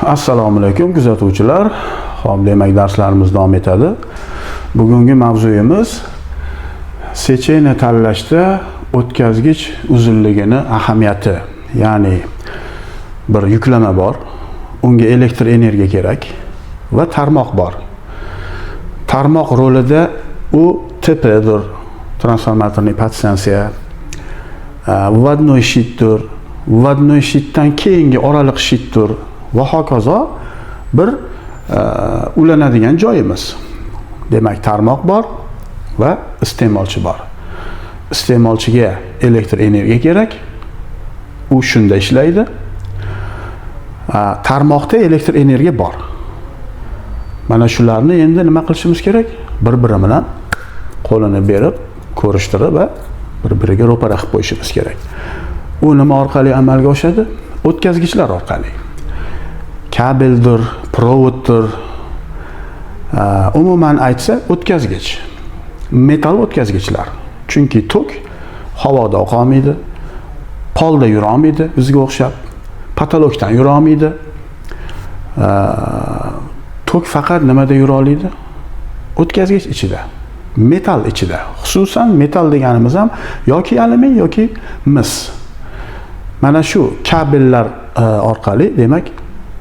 Assalomu alaykum, kuzatuvchilar. Xo'p, demak, darslarimiz davom etadi. Bugungi mavzuyimiz сечение tanlashda o'tkazgich uzunligini ahamiyati. Ya'ni bir yuklama bor, unga elektr energiya kerak va tarmoq bor. Tarmoq rolida u ТП dir, трансформаторный подстанция, вводной щит dir, вводной щит dan keyingi oraliq щит dir va hokazo bir ulanadigan joyimiz. Demak, tarmoq bor va iste'molchi bor. Iste'molchiga elektr energiya kerak. U shunda ishlaydi. Tarmoqda elektr energiya bor. Mana shularni endi nima qilishimiz kerak? Bir-biri bilan qo'lini berib, ko'rishtirib va bir-biriga ro'para qilib qo'yishimiz kerak. U nima orqali amalga oshadi? O'tkazgichlar orqali. Kabeldir, провод dir, umuman aytsa, o'tkazgich. Metall o'tkazgichlar. Chunki tok havoda oqolmaydi, polda yurolmaydi bizga o'xshab, потолок dan yurolmaydi. Tok faqat nimada yura oladi? O'tkazgich ichida, metall ichida. Xususan, metall deganimiz ham yoki alyumin yoki mis. Mana shu kabellar orqali, demak,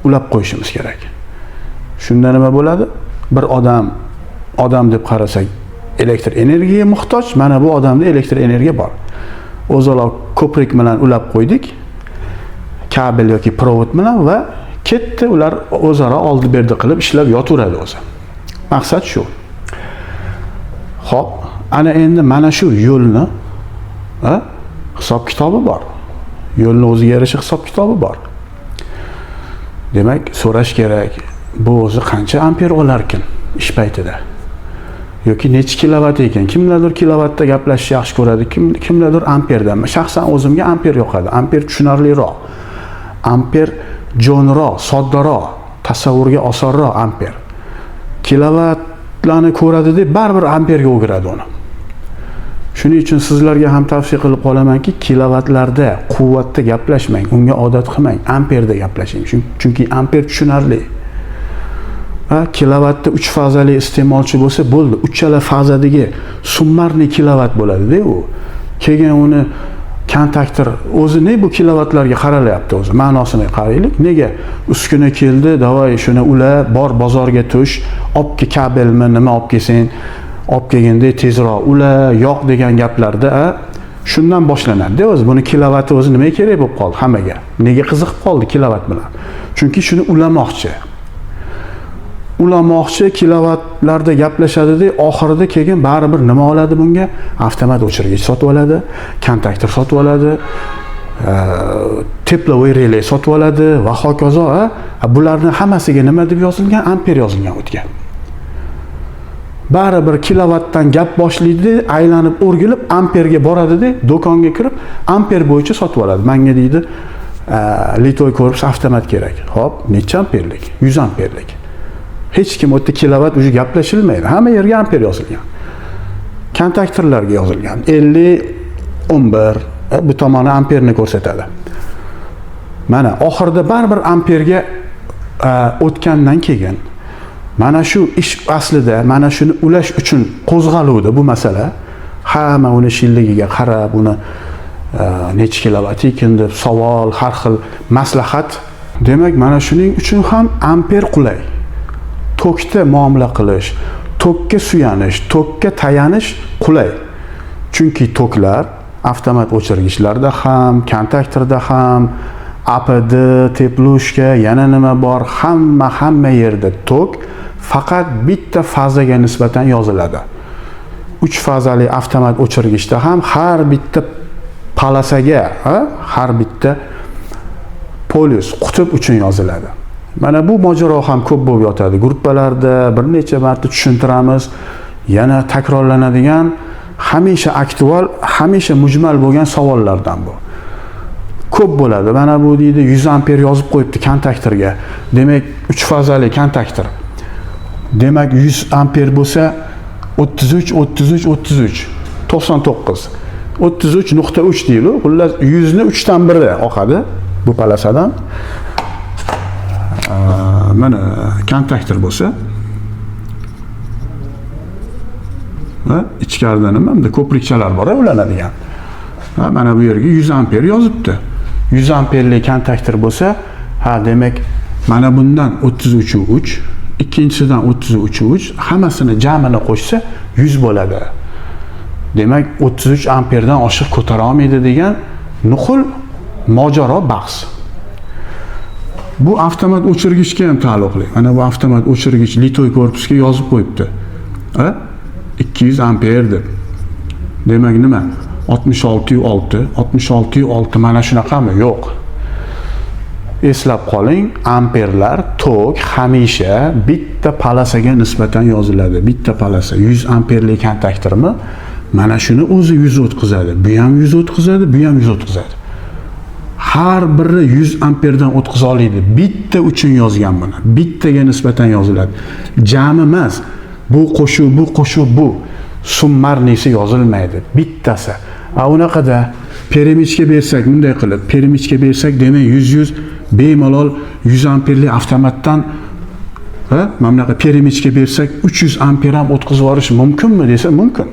ulab qo'yishimiz kerak. Shunda nima bo'ladi? Bir odam, odam deb qarasak, elektr energiyaga muhtoj, mana bu odamda elektr energiya bor. O'zaro ko'prik bilan ulab qo'ydik. Kabel yoki провод bilan va ketdi, ular o'zaro oldi berdi qilib ishlab yotaveradi o'zi. Maqsad shu. Xo'p, ana endi mana shu yo'lni hisob kitobi bor. Yo'lni o'ziga yarasha hisob kitobi bor. Demak, so'rash kerak, bu o'zi qancha amper olarkin ish paytida? Yoki necha kilovat ekan? Kimlardir kilovatda gaplashishni yaxshi ko'radi, kimlardir amperda. Shaxsan o'zimga amper yoqadi. Amper tushunarliroq. Amper jo'nroq, soddaroq, tasavvurga osonroq amper. Kilovatlarni ko'radi deb baribir amperga o'giradi uni. Shuning uchun sizlarga ham tavsiya qilib qolamanki, kilovatlarda, quvvatda gaplashmang, unga odat qilmang, amperda gaplashing. Chunki amper tushunarli. Ha, kilovatda 3 fazali iste'molchi bo'lsa bo'ldi, uchala fazadagi суммарный kilovat bo'ladi-da u. Keyin uni kontaktor o'zi ne bu kilovatlarga qaralyapti o'zi? Ma'nosini qaraylik. Nega uskuna keldi, давай shuni ula, bor bozorga tush, olib kel kabelmi, nima olib kelsang, olib kelganda tezroq ula, yoq degan gaplarda shundan boshlanadi-da o'zi. Buni kilovati o'zi nimaga kerak bo'lib qoldi hammaga? Nega qiziqib qoldi kilovat bilan? Chunki shuni ulamoqchi. Ulamoqchi kilovatlarda gaplashadida, oxirida keyin baribir nima oladi bunga? Avtomat o'chirgich sotib oladi, kontaktor sotib oladi, тепловой реле sotib oladi va hokazo. Bularni hammasiga nima deb yozilgan? Amper yozilgan o'tgan. Baribir kilovatdan gap boshlaydi, aylanib o'rgilib amperga boradida, do'konga kirib amper bo'yicha sotib oladi. Menga deydi, литой корпус avtomat kerak. Xo'p, necha amperlik? 100 amperlik. Hech kim u yerda kilovat уже gaplashilmaydi. Hamma yerga amper yozilgan. Kontaktorlarga yozilgan. 50 11 bu tomoni amperni ko'rsatadi. Mana oxirida baribir amperga o'tgandan keyin mana shu ish aslida mana shuni ulash uchun qo'zg'aluvdi bu masala. Hamma uni shilligiga qarab, uni necha kilovat ekan deb savol, har xil maslahat. Demak, mana shuning uchun ham amper qulay. Tokda muomala qilish, tokka suyanish, tokka tayanish qulay. Chunki toklar avtomat o'chirgichlarda ham, kontaktorda ham, АПД, теплушка, yana nima bor, hamma yerda tok faqat bitta fazaga nisbatan yoziladi. 3 fazali avtomat o'chirgichda ham har bitta полоса ga, har bitta polyus, qutb uchun yoziladi. Mana bu mojaro ham ko'p bo'lib yotadi. Gruppalarda bir necha marta tushuntiramiz. Yana takrorlanadigan, hamisha aktual, hamisha mujmal bo'lgan savollardan bu. Ko'p bo'ladi. Mana bu deydi, 100 amper yozib qo'yibdi kontaktorga. Demak, 3 fazali kontaktor. Demak, 100 amper bo'lsa 33 33 33 99 33.3 deydi. Xullas, 100 ni 3 dan biri oqadi bu полоса dan. Mana kontaktor bo'lsa, va ichkarida nima? Bunda ko'prikchalar bor, ulanadigan. Ha, mana bu yerga 100 amper yozibdi. 100 amperli kontaktor bo'lsa, ha, demak, mana bundan 33.3, ikkinchisidan 33.3, hammasini jamini qo'shsa 100 bo'ladi. Demak, 33 amperdan oshiq ko'tara olmaydi degan nuqul mojaro, bahs. Bu avtomat o'chirgichga ham taalluqli. Mana bu avtomat o'chirgich литой korpusga yozib qo'yibdi. Ha? 200 amper deb. Demak nima? 66.6, 66.6 mana shunaqami? Yo'q. Eslab qoling, amperlar tok hamisha bitta polosaga nisbatan yoziladi. Bitta polosa 100 amperli kontaktormi? Mana shuni o'zi 100 o'tkazadi. Bu ham 100 o'tkazadi, bu ham 100 o'tkazadi. Har biri 100 amperdan o'tkaza oladi. Bitta uchun yozgan buni. Bittaga nisbatan yoziladi. Jami emas. Bu qo'shuv, bu qo'shuv, bu суммарный si yozilmaydi. Bittasi. A unaqada перемычка bersak, bunday qilib, перемычка bersak, demak 100 bemalol 100 amperli avtomatdan, ha, mana bunaqa перемычка bersak 300 amper ham o'tkazib yuborish mumkinmi desa, mumkin.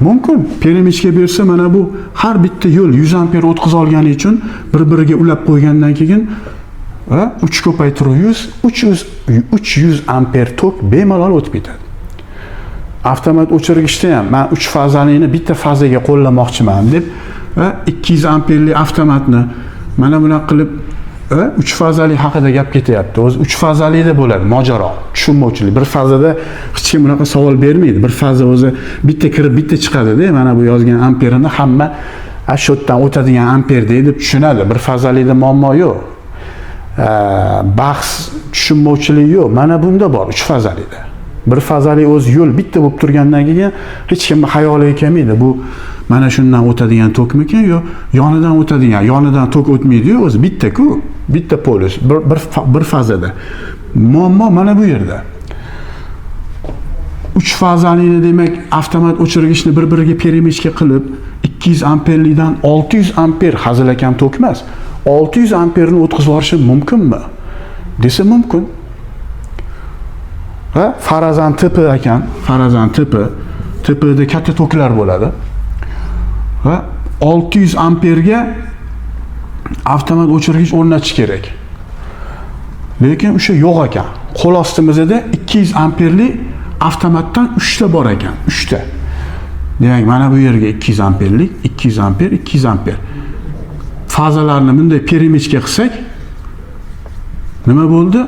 Mumkin. Перемычка bersa, mana bu har bitta yo'l 100 amper o'tkaza olgani uchun bir-biriga ulab qo'ygandan keyin, ha, 3 ko'paytiruv 100, 300 amper tok bemalol o'tib ketadi. Avtomat o'chirgichda ham men 3 fazalini bitta fazaga qo'llamoqchiman deb, va 200 amperli avtomatni mana bunaqa qilib, 3 fazali haqida gap ketyapti. O'zi 3 fazalida bo'ladi mojaro, tushunmovchilik. Bir fazada hech kim bunaqa savol bermaydi. Bir faza o'zi bitta kirib, bitta chiqadi-da. Mana bu yozgan amperini hamma shu yerdan o'tadigan amper deb tushunadi. Bir fazalida muammo yo'q. Bahs, tushunmovchilik yo'q. Mana bunda bor, 3 fazalida. Bir fazali o'zi yo'l bitta bo'lib turgandan keyin hech kimni xayoliga kelmaydi. Bu mana shundan o'tadigan tokmikan yo yonidan o'tadigan, yonidan tok o'tmaydi-yu, o'zi bitta-ku, bitta polyus, bir fazada. Muammo mana bu yerda. 3 fazalini, demak, avtomat o'chirgichni bir-biriga перемычка qilib 200 amperlikdan 600 amper, hazilakam tok emas. 600 amperni o'tkazib yuborishim mumkinmi? Desa mumkin. Ha, farazan TP ekan, farazan TP. TPda katta toklar bo'ladi. Va 600 amperga avtomat o'chirgich o'rnatish kerak. Lekin o'sha yo'q ekan. Qo'l ostimizda 200 amperli avtomatdan 3 ta bor ekan, 3 ta. Demak, mana bu yerga 200 amperlik, 200 amper, 200 amper. Fazalarni bunday перемычка qilsak, nima bo'ldi?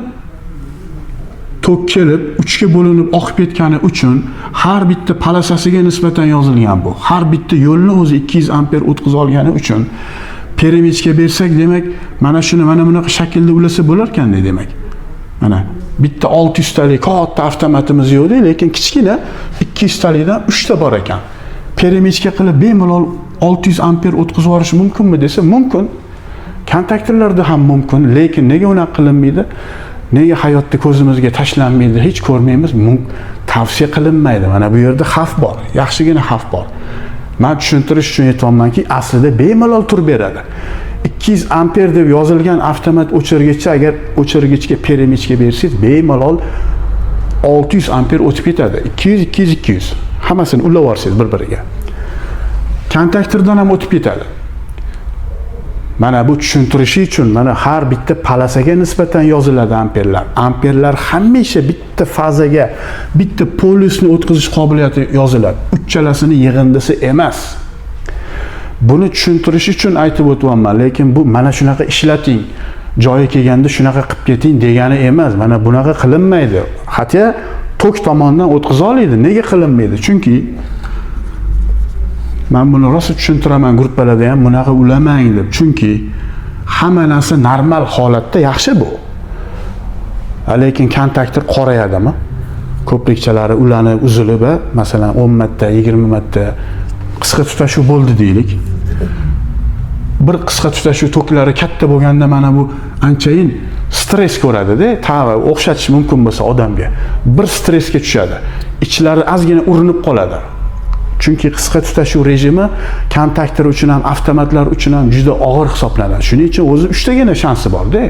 Tok kelib 3 ga bo'linib oqib ketgani uchun har bitta polosasiga nisbatan yozilgan bu. Har bitta yo'lni o'zi 200 amper o'tkaza olgani uchun перемычка bersak, demak, mana shuni mana bunaqa shaklda ulasa bo'lar ekanda, demak. Mana bitta 600 talik katta avtomatimiz yo'q-da, lekin kichkina 200 talikdan 3 ta bor ekan. Перемычка qilib bemalol 600 amper o'tkazib yuborish mumkinmi desa, mumkin. Kontaktorlarda ham mumkin, lekin nega unaqa qilinmaydi? Nega hayotda ko'zimizga tashlanmaydi, hech ko'rmaymiz, tavsiya qilinmaydi. Mana bu yerda xavf bor, yaxshigina xavf bor. Men tushuntirish uchun aytyapmanki, aslida bemalol turib beradi. 200 amper deb yozilgan avtomat o'chirgichcha agar o'chirgichga перемычка bersangiz, bemalol 600 amper o'tib ketadi. 200, 200, 200. Hammasini ulab yuborsangiz bir-biriga. Kontaktordan ham o'tib ketadi. Mana bu tushuntirishi uchun mana har bitta polosaga nisbatan yoziladi amperlar. Amperlar hamisha bitta fazaga, bitta polyusni o'tkazish qobiliyati yoziladi. Uchalasini yig'indisi emas. Buni tushuntirish uchun aytib o'tyapman, lekin bu mana shunaqa ishlating, joyi kelganda shunaqa qilib keting degani emas. Mana bunaqa qilinmaydi. Hatto tok tomondan o'tkaza oladi. Nega qilinmaydi? Chunki men buni rosa tushuntiraman gruppalarda ham, bunaqa ulamang deb. Chunki hamma narsa normal holatda yaxshi bu. Lekin kontaktor qorayadimi? Ko'prikchalari ulanib, uzilib, masalan 10 marta, 20 marta qisqa tutashuv bo'ldi deylik. Bir qisqa tutashuv toklari katta bo'lganda mana bu anchayin stress ko'radi-da, tava o'xshatish mumkin bo'lsa odamga. Bir stressga tushadi. Ichlari ozgina urinib qoladi. Chunki qisqa tutashuv rejimi kontaktor uchun ham, avtomatlar uchun ham juda og'ir hisoblanadi. Shuning uchun o'zi 3 tagina shansi borda.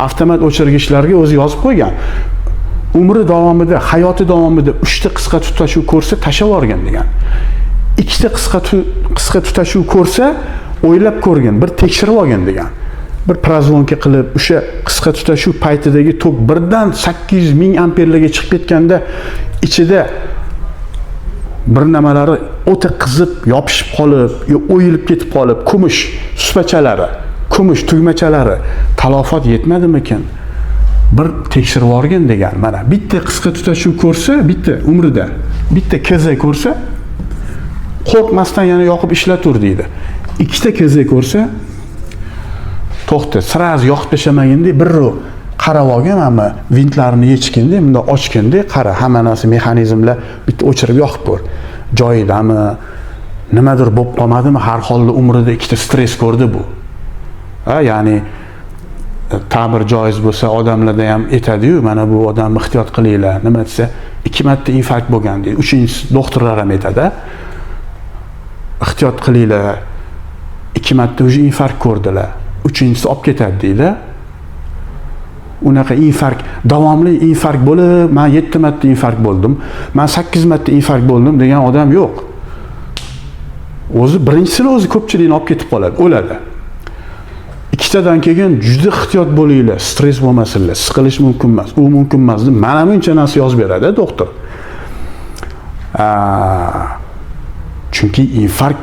Avtomat o'chirgichlarga o'zi yozib qo'ygan. Umri davomida, hayoti davomida 3 ta qisqa tutashuv ko'rsa, tashlab yuborgin degan. Ikkita qisqa tutashuv ko'rsa, o'ylab ko'rgin, bir tekshirib olgin degan. Bir прозвонка qilib, o'sha qisqa tutashuv paytidagi tok birdan 800 ming amperlarga chiqib ketganda, ichida bir nimalari o'ta qizib yopishib qolib, yo o'yilib ketib qolib, kumush supachalari, kumush tugmachalari talofat yetmadimikin? Bir tekshirib yuborgin degan. Mana bitta qisqa tutashuv ko'rsa, bitta umrida bitta КЗ ko'rsa, qo'rqmasdan yana yoqib ishlatur deydi. Ikkita КЗ ko'rsa, to'xta, сразу yoqib tashlamaginda, birrov qarab olgin, mana vintlarini yechganda, bundoq ochganda, qara, hamma narsa, mexanizmlar, bitta o'chirib yoqib ko'r, joyidami, nimadir bo'lib qolmadimi. Har holda umrida ikkita stress ko'rdi bu. Ha, ya'ni ta'bir joiz bo'lsa, odamlarda ham aytadiyu, mana bu odamni ehtiyot qilinglar, nima desa, ikki marta infarkt bo'lgan deydi. Uchinchisi, doktorlar ham aytadi, ehtiyot qilinglar, ikki marta уже infarkt ko'rdilar, uchinchisi olib ketadi deydi. Unaqa infarkt, davomli infarkt bo'lib, man yetti marta infarkt bo'ldim, man sakkiz marta infarkt bo'ldim degan odam yo'q. O'zi birinchisini o'zi ko'pchilikni olib ketib qoladi, o'ladi. Ikkitadan keyin juda ehtiyot bo'linglar, stress bo'lmasinlar, siqilish mumkin emas, u mumkin emas deb mana buncha narsa yozib beradi doktor. Chunki infarkt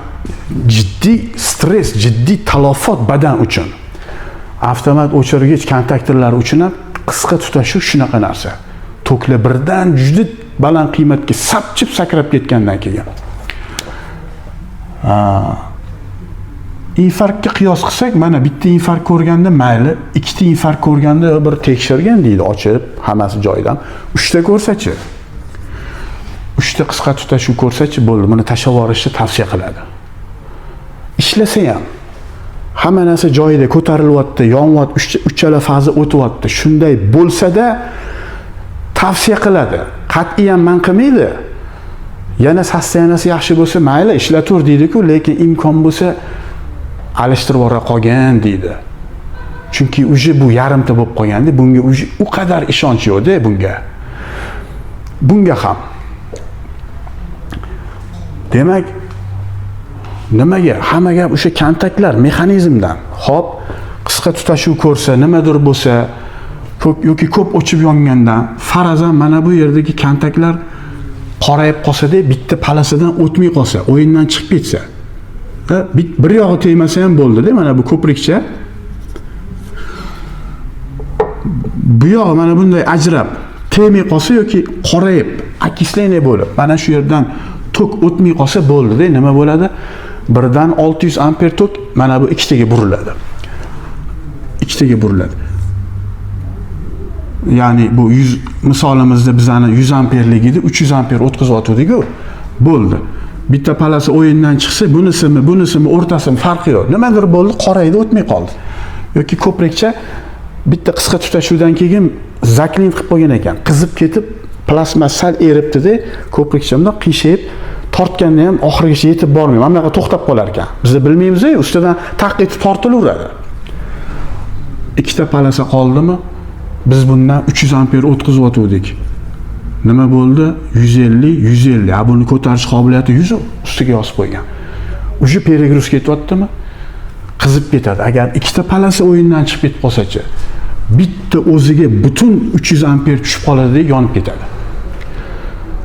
jiddiy stress, jiddiy talofot badan uchun. Avtomat o'chirgich kontaktorlar uchun ham qisqa tutashuv shunaqa narsa. Toklar birdan juda baland qiymatga sapchib sakrab ketgandan keyin. Infarktga qiyos qilsak, mana bitta infarkt ko'rganda mayli, ikkita infarkt ko'rganda bir tekshirgin deydi, ochib, hammasi joyidan. Uchta ko'rsachi? Uchta qisqa tutashuv ko'rsachi, bo'ldi, buni tashlab yuborishni tavsiya qiladi. Ishlasa ham, hamma narsa joyida, ko'tarilyapti, yonyapti, uchala faza o'tyapti. Shunday bo'lsa-da tavsiya qiladi. Qat'iyan man qilmaydi. Yana состояние si yaxshi bo'lsa, mayli, ishlatur deydi-ku, lekin imkon bo'lsa alishtirib yubora qolgin deydi. Chunki уже bu yarimta bo'lib qolganda, bunga уже u qadar ishonch yo'qda bunga. Bunga ham. Demak, nimaga? Hamma gap o'sha kontaktlar, mexanizmdan. Xo'p, qisqa tutashuv ko'rsa, nimadir bo'lsa, ko'p yoki ko'p o'chib yongandan, farazan mana bu yerdagi kontaktlar qorayib qolsa-da, bitta полоса dan o'tmay qolsa, o'yindan chiqib ketsa, ha, bir yog'i tegmasa ham bo'ldi-da, mana bu ko'prikcha. Bu yog'i mana bunday ajrab, tegmay qolsa yoki qorayib, окисление bo'lib, mana shu yerdan tok o'tmay qolsa bo'ldi-da, nima bo'ladi? Birdan 600 amper tok mana bu ikkitaga buriladi. Ikkitaga buriladi. Ya'ni bu 100, misolimizda bizani 100 amperlik edi, 300 amper o'tkazyotgandik-ku. Bo'ldi. Bitta полоса o'yindan chiqsa, bunisimi, bunisimi, o'rtasimi, farqi yo'q. Nimadir bo'ldi, qoraydi, o'tmay qoldi. Yoki ko'prikcha bitta qisqa tutashuvdan keyin заклин qilib qo'ygan ekan. Qizib ketib, plasma sal eribdi-da, ko'prikcha bundoq qiyshayib, tortganda ham oxirigacha yetib bormaydi. Mana bunaqa to'xtab qolar ekan. Biz bilmaymiz-ku, ustidan taq etib tortilaveradi. Ikkita полоса qoldimi? Biz bundan 300 amper o'tkazayotgandik. Nima bo'ldi? 150, 150. A buni ko'tarish qobiliyati 100, ustiga yozib qo'ygan. Уже перегруз ketyaptimi? Qizib ketadi. Agar ikkita полоса o'yindan chiqib ketib qolsa-chi, bitta o'ziga butun 300 amper tushib qoladi, yonib ketadi.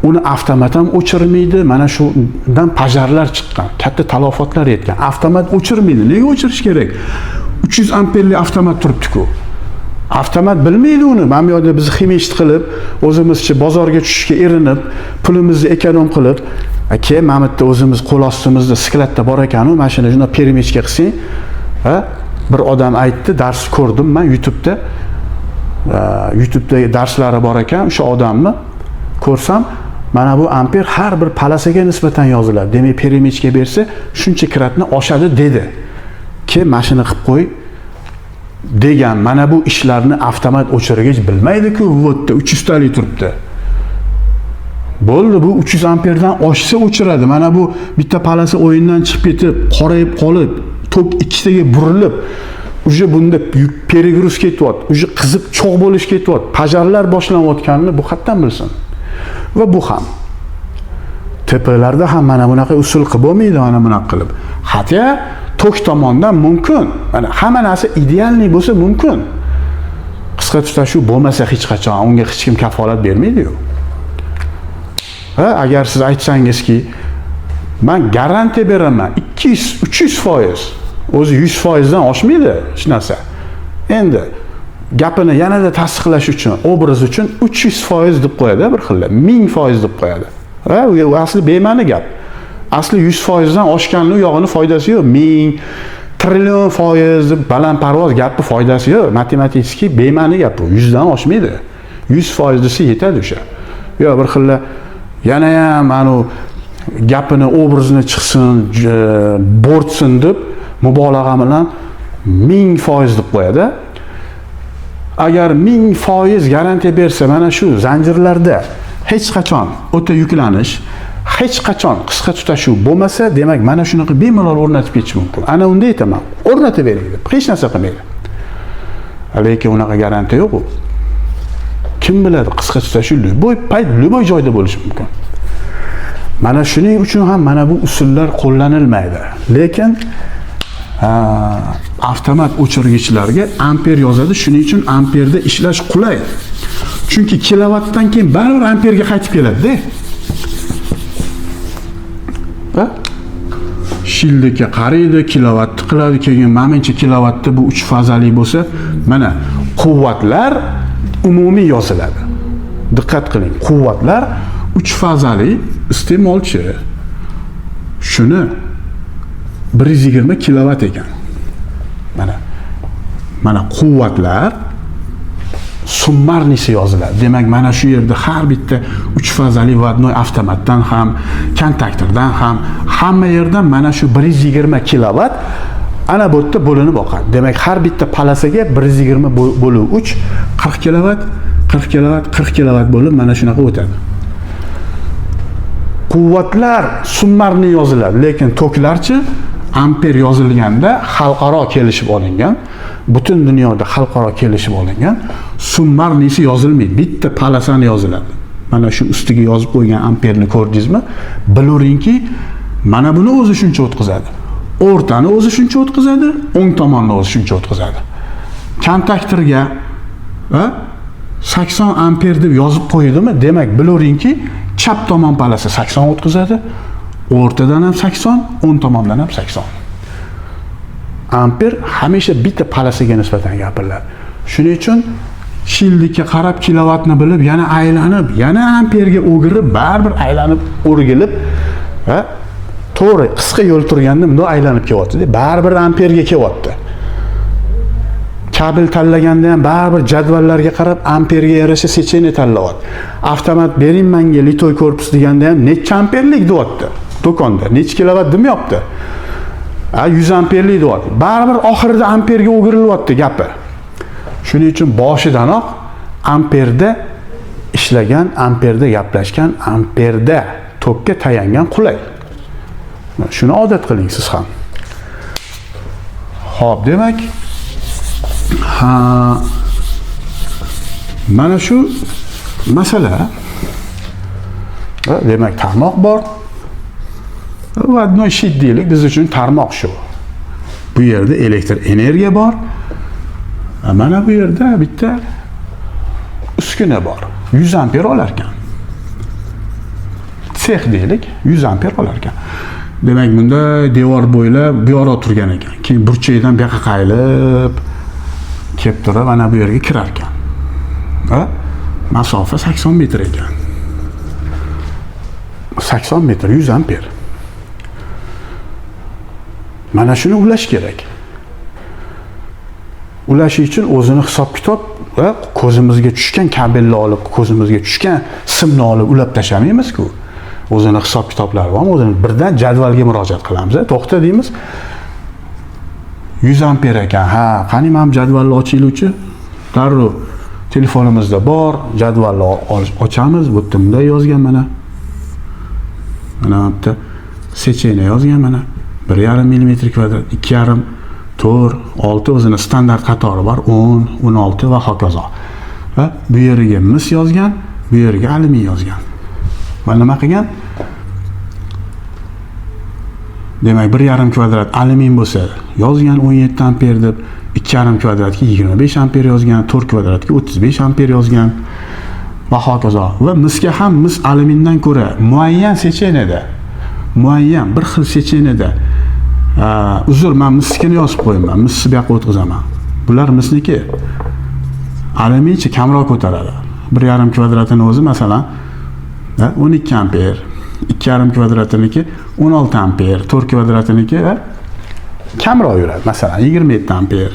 Uni avtomat ham o'chirmaydi. Mana shundan пожар lar chiqqan, katta talofotlar yetgan. Avtomat o'chirmaydi. Nega o'chirish kerak? 300 amperli avtomat turibdi-ku. Avtomat bilmaydi uni. Mana bu yerda biz химчист qilib, o'zimizcha bozorga tushishga erinib, pulimizni эконом qilib, aka, mana bu yerda o'zimiz qo'l ostimizda склад da bor ekan-u, mana shuni shundoq перемычка qilsang, ha, bir odam aytdi, dars ko'rdim man YouTube'da. YouTube'da darslari bor ekan, o'sha odamni ko'rsam, mana bu amper har bir полоса ga nisbatan yoziladi. Demak, перемычка bersa, shuncha кратно oshadi dedi. Ke, mana shuni qilib qo'y degan. Mana bu ishlarni avtomat o'chirgich bilmaydi-ku, ввод da 300 talik turibdi. Bo'ldi, bu 300 amperdan oshsa o'chiradi. Mana bu bitta полоса o'yindan chiqib ketib, qorayib qolib, tok ikkitaga burilib, уже bunda перегруз ketyapti, уже qizib cho'g' bo'lish ketyapti, пожар lar boshlanayotganini bu qayerdan bilsin? Va bu ham ТП larda ham mana bunaqa usul qilib bo'lmaydi, mana bunaqa qilib. Hatto tok tomondan mumkin. Mana hamma narsa идеальный bo'lsa mumkin. Qisqa tutashuv bo'lmasa hech qachon unga hech kim kafolat bermaydi-yu. Ha, agar siz aytsangizki, man garantiya beraman 200, 300%, o'zi 100% dan oshmaydi hech narsa. Endi gapini yanada tasdiqlash uchun, obraz uchun 300% deb qo'yadi bir xillar, 1000% deb qo'yadi. Ha, u asli bema'ni gap. Asli 100% dan oshganini u yog'ini foydasi yo'q. 1000 trillion foiz deb balandparvoz gapni foydasi yo'q. Matematik bema'ni gap bu. 100 dan oshmaydi. 100% desa yetadi o'sha. Yo bir xillar yana ham anu gapini obrazini chiqsin, bo'rtsin deb mubolag'a bilan 1000% deb qo'yadi. Agar 1000% garantiya bersa, mana shu zanjirlarda hech qachon o'ta yuklanish, hech qachon qisqa tutashuv bo'lmasa, demak, mana shunaqa bemalol o'rnatib ketish mumkin. Ana unda aytaman, o'rnatib bering deb, hech narsa qilmaydi. Lekin unaqa garantiya yo'q u. Kim biladi, qisqa tutashuv любой payt, любой joyda bo'lishi mumkin. Mana shuning uchun ham mana bu usullar qo'llanilmaydi. Lekin avtomat o'chirgichlarga amper yozadi. Shuning uchun amperda ishlash qulay. Chunki kilovatdan keyin baribir amperga qaytib keladi-da. Ha? Shildikka qaraydi, kilovatni qiladi, keyin manimcha kilovatda bu 3 fazali bo'lsa, mana quvvatlar umumiy yoziladi. Diqqat qiling, quvvatlar 3 fazali iste'molchi. Shuni 120 kilovat ekan. Mana mana quvvatlar суммарный si yoziladi. Demak, mana shu yerda har bitta 3 fazali вводной avtomatdan ham, kontaktordan ham, hamma yerdan mana shu 120 kilovat ana bu yerda bo'linib oqadi. Demak, har bitta полоса ga 120 bo'lib 3 40 kilovat, 40 kilovat, 40 kilovat bo'lib mana shunaqa o'tadi. Quvvatlar суммарный yoziladi, lekin toklarchi amper yozilganda xalqaro kelishib olingan, butun dunyoda xalqaro kelishib olingan, суммарный si yozilmaydi, bitta полоса ni yoziladi. Mana shu ustiga yozib qo'ygan amperni ko'rdingizmi? Biluringki, mana buni o'zi shuncha o'tkazadi. O'rtani o'zi shuncha o'tkazadi, o'ng tomonni o'zi shuncha o'tkazadi. Kontaktorga 80 amper deb yozib qo'ydimi? Demak, biluringki, chap tomon полоса 80 o'tkazadi, o'rtadan ham 80, o'ng tomondan ham 80. Amper hamisha bitta полоса ga nisbatan gapiriladi. Shuning uchun shildikka qarab kilovatni bilib, yana aylanib, yana amperga o'girib, baribir aylanib, o'rgilib, va to'g'ri qisqa yo'l turganda bundoq aylanib kelyapti, baribir amperga kelyapti. Kabel tanlaganda ham baribir jadvallarga qarab amperga yarasha сечение tanlayapti. Avtomat bering menga литой korpus deganda ham necha amperlik deyapti do'konda, necha kilovat demayapti. A 100 amperlik deyapti. Baribir oxirida amperga o'girilyapti gapi. Shuning uchun boshidanoq amperda ishlagan, amperda gaplashgan, amperda tokka tayangan qulay. Shuni odat qiling siz ham. Xo'p, demak, ha, mana shu masala. Demak, tarmoq bor. Вводной щит deylik, biz uchun tarmoq shu. Bu yerda elektr energiya bor. Mana bu yerda bitta uskuna bor. 100 amper olar ekan. Sex deylik, 100 amper olar ekan. Demak, bunda devor bo'ylab bu yoqda turgan ekan. Keyin burchakdan bu yoqqa qayilib kelib turib, mana bu yerga kirar ekan. Va masofa 80 metr ekan. 80 metr 100 amper. Mana shuni ulash kerak. Ulash uchun o'zini hisob-kitob va ko'zimizga tushgan kabelni olib, ko'zimizga tushgan simni olib ulab tashlamaymiz-ku. O'zini hisob-kitoblari bor, o'zini birdan jadvalga murojaat qilamiz. To'xta deymiz. 100 amper ekan. Ha, qani mana bu jadvalni ochinglarchi. Darrov telefonimizda bor, jadvalni ochamiz. Bu yerda bunday yozgan mana. Mana bu yerda сечение yozgan, mana 1,5 millimetr kvadrat, 2,5, 4, 6, o'zini standart qatori bor, 10, 16 va hokazo. Va bu yeriga mis yozgan, bu yerga alyumin yozgan. Va nima qilgan? Demak, 1,5 kvadrat alyumin bo'lsa, yozgan 17 amper deb, 2,5 kvadratga 25 amper yozgan, 4 kvadratga 35 amper yozgan va hokazo. Va misga ham mis alyumindan ko'ra muayyan сечение da, muayyan bir xil сечение da, uzr, men misnikini yozib qo'yman, misni bu yoqqa o'tkazaman. Bular misniki. Alyuminchi kamroq ko'taradi. 1,5 kvadratini o'zi masalan 12 amper, 2,5 kvadratiniki 16 amper, 4 kvadratiniki kamroq yuradi. Masalan, 27 amper.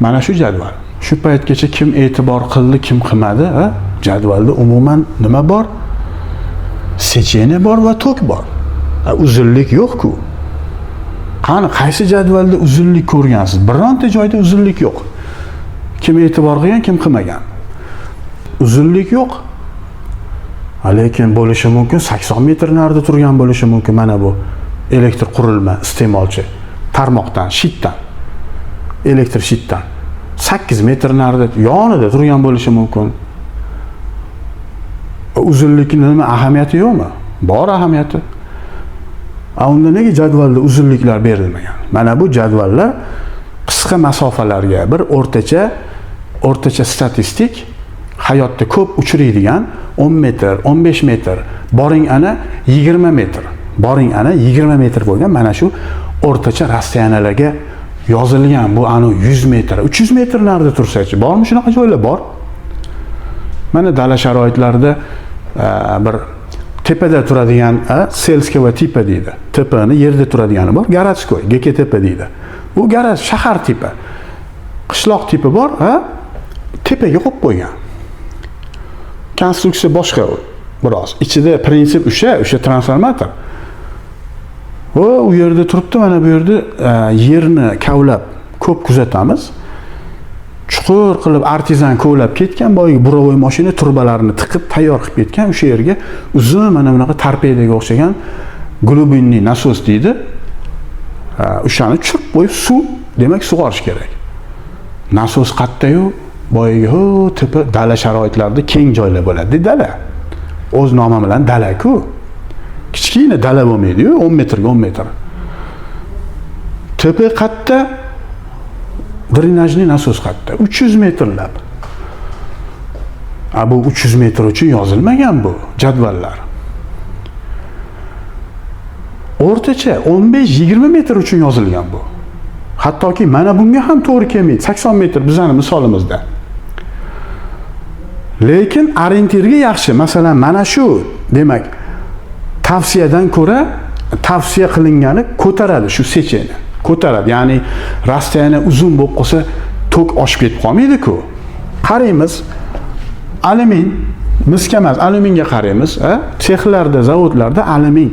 Mana shu jadval. Shu paytgacha kim e'tibor qildi, kim qilmadi, ha? Jadvalda umuman nima bor? Сечение bor va tok bor. Uzunlik yo'q-ku. Qani qaysi jadvalda uzunlik ko'rgansiz? Bironta joyda uzunlik yo'q. Kim e'tibor qilgan, kim qilmagan? Uzunlik yo'q. Lekin bo'lishi mumkin, 80 metr narida turgan bo'lishi mumkin mana bu elektr qurilma iste'molchi tarmoqdan, щит dan, elektr щит dan 8 metr narida yonida turgan bo'lishi mumkin. Uzunlikni nima ahamiyati yo'qmi? Bor ahamiyati. Unda nega jadvalda uzunliklar berilmagan? Mana bu jadvallar qisqa masofalarga bir o'rtacha statistik hayotda ko'p uchraydigan 10 metr, 15 metr, boring ana 20 metr, boring ana 20 metr bo'lgan mana shu o'rtacha расстояния larga yozilgan. Bu anu 100 metr, 300 metr narida tursachi, bormi shunaqa joylar? Bor. Mana dala sharoitlarida bir tepada turadigan, сельского типа deydi. Tepani yerda turadigani bor, городской, ГКТП deydi. Bu город, shahar tipi. Qishloq tipi bor, ha? Tepaga qo'yib qo'ygan. Konstruksiya boshqa biroz. Ichida prinsip o'sha transformator. Va u yerda turibdi, mana bu yerda yerni kavlab ko'p kuzatamiz. Chuqur qilib artizan kovlab ketgan, boyagi буровой mashina trubalarini tiqib tayyor qilib ketgan, o'sha yerga uzun mana bunaqa torpedoga o'xshagan глубинный nasos deydi. O'shani tushirib qo'yib suv, demak sug'orish kerak. Nasos qayerda-yu, boyagi ho tepa dala sharoitlarida keng joylar bo'ladi, dala. O'z nomi bilan dala-ku. Kichkina dala bo'lmaydi-yu, 10 metrga 10 metr. Tepa qayerda? Drenajli nasos qayerda? 300 metrlab. A bu 300 metr uchun yozilmagan bu jadvallar. O'rtacha 15-20 metr uchun yozilgan bu. Hattoki mana bunga ham to'g'ri kelmaydi. 80 metr bizani misolimizda. Lekin orientirga yaxshi. Masalan, mana shu, demak, tavsiyadan ko'ra tavsiya qilingani ko'taradi shu сечение. Ko'taradi. Ya'ni расстояние uzun bo'lib qolsa, tok oshib ketib qolmaydi-ku. Qaraymiz. Alyumin, misga emas, alyuminga qaraymiz, a? Sexlarda, zavodlarda alyumin.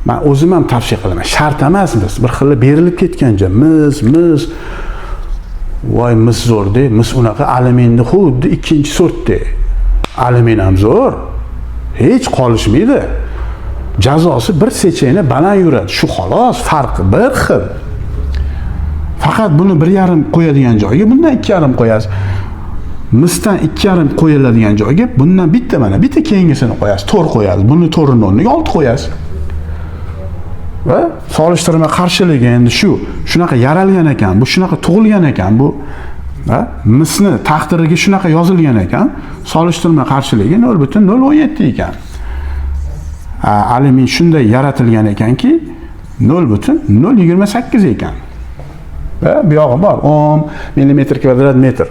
Men o'zim ham tavsiya qilaman. Shart emas mis. Bir xil berilib ketganja mis, mis. Voy, mis zo'r-da, mis unaqa alyuminni xuddi ikkinchi sortda. Alyumin ham zo'r. Hech qolishmaydi. Jazosi bir сечение baland yuradi. Shu xolos, farqi bir xil. Faqat buni 1,5 qo'yadigan joyga bundan 2,5 qo'yasiz. Misdan 2,5 qo'yiladigan joyga bundan bitta, mana bitta keyingisini qo'yasiz, 4 qo'yasiz. Buni 4 o'rniga 6 qo'yasiz. Va solishtirma qarshiligi endi shu, shunaqa yaralgan ekan, bu shunaqa tug'ilgan ekan, bu va misni taqdiriga shunaqa yozilgan ekan, solishtirma qarshiligi 0,017 ekan. Alyumin shunday yaratilgan ekanki, 0,028 ekan. Va bu yog'i bor, 10 millimetr kvadrat metr.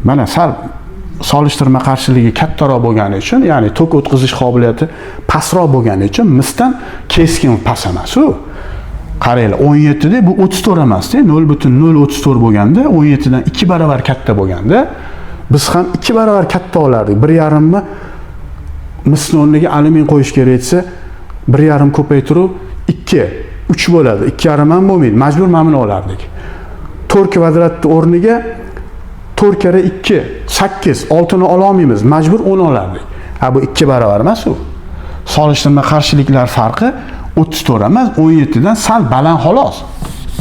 Mana sal solishtirma qarshiligi kattaroq bo'lgani uchun, ya'ni tok o'tkazish qobiliyati pastroq bo'lgani uchun misdan keskin past emas u. Qaranglar, 17 da bu 34 emas-da, 0,034 bo'lganda, 17 dan 2 barobar katta bo'lganda, biz ham 2 barobar katta olardik. 1,5 ni misni o'rniga alyumin qo'yish kerak desa, 1,5 ko'paytirib 2, 3 bo'ladi. 2,5 ham bo'lmaydi. Majbur mana buni olardik. 4 kvadratni o'rniga 4 karra 2, 8, 6 ni ola olmaymiz. Majbur 10 olardik. Ha, bu 2 barobar emas u. Solishtirma qarshiliklar farqi 34 emas, 17 dan sal baland xolos.